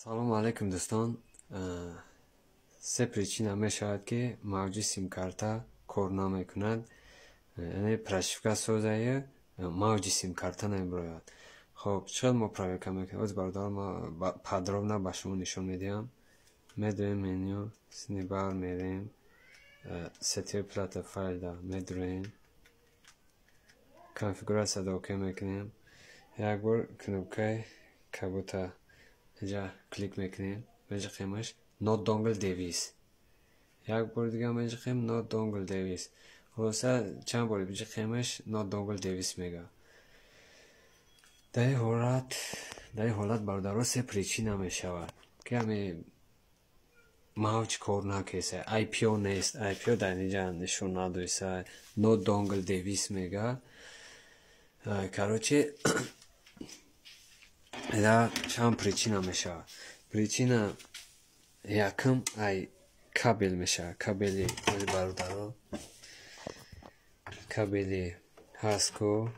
Салому алайкум, дӯстон. Се причина мешавад, ки мавҷи симкарта кор намекунад, яъне прошивка созае, мавҷи симкарта намебирояд. Хоб, чӣ қадр мо проверка мекунем? Оз, бародаро, ма подробно ба шумо нишон медиҳам. Медоем меню, синибар мерем, сетевой плата файлда медуроем, конфигуратсияда окей мекунем, як бор кнопкаи кабута инҷа клик мекунем, меҷиқемаш, no dongle device, як бори дига меҷиқем, no dongle device. Хулоса, чанд бори биҷиқемаш, no dongle device мега. Дар ин ҳолат, бародаро, се причина мешавад, ки ҳами мавҷ кор накеса. IPO нест, IPO дар инҷа нишон надоиса, no dongle device мега. Короче, чанд причина мешавад. Причина якум ай кабел мешавад. Кабели, бародаро, кабели ҳаст ку.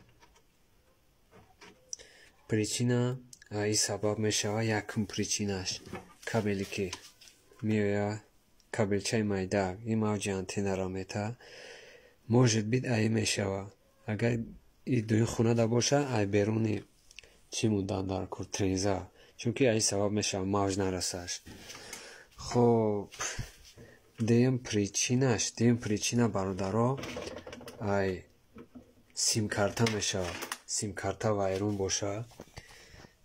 Причина и сабаб мешавад, якум причинаш кабеле, ки меояд, кабелчаи майда, ин мавҷи антеннаро мета, может быть, ай мешавад. Агар и дуюм хонада бошад, ай беруни чӣ мондан дар кор, треза, чунки ай сабаб мешавад мавҷ нарасаш. Хоб, дуюм причина, бародаро, ай симкарта мешавад. Симкарта вайрон бошад,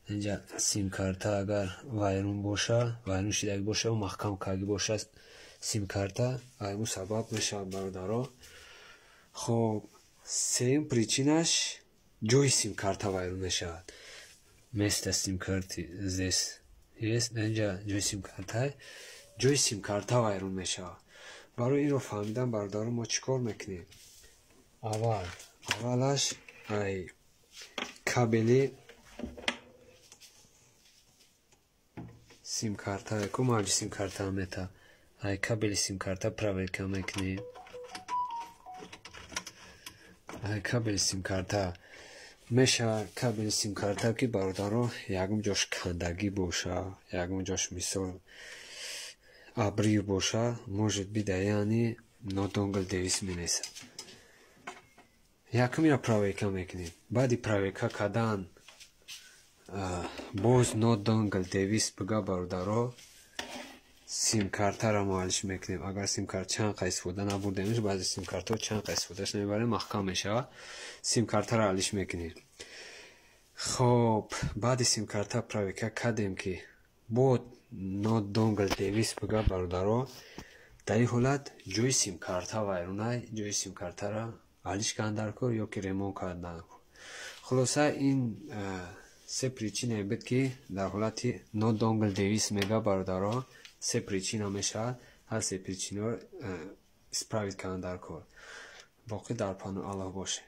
инҷа симкарта агар вайрон боша, вайрон шидагӣ боша, маҳкам кардагӣ бошад симкарта, айму сабаб мешавад, бародаро. Хоб, сеюм причинаш ҷои симкарта вайрон мешавад. Место симкарты здесь есть, инҷа ҷои симкарта, ҷои симкарта вайрон мешавад. Барои инро фаҳмидан, бародаро, мо чӣ кор мекунем? Аввалаш ай кабели симкарта ку мавҷи симкарта мета, ай кабели симкарта проверка мекунем. Ай кабели симкарта мешавад. Кабели симкарта ки, бародаро, ягон ҷош кандагӣ боша, ягон ҷош, мисол, обрыв боша, может быть, яъне no dongle device менесад. Якум ира проверка мекунем. Баъди проверка кардан боз no dongle device бига, бародаро, симкартаро муаллиш мекунем. Агар симкарта чанд қа истифода набурдемш, баъзе симкартаҳо чанд қа истифодаш намебарем, маҳкам мешавад, симкартаро алиш мекунем. Хоб, баъди симкарта проверка кардем, ки бо no dongle device бига, бародаро, дар ин ҳолат ҷои симкарта вайронай, ҷои симкартаро алиш кардан дар кор ё ки ремонт кардан дар кор. Хулоса, ин се причинае буд, ки дар ҳолати no dongle device мега, бародаро, се причина мешавад. Ҳар се причинаро исправить кардан дар кор. Боқӣ дар паноҳи Аллоҳ бошед.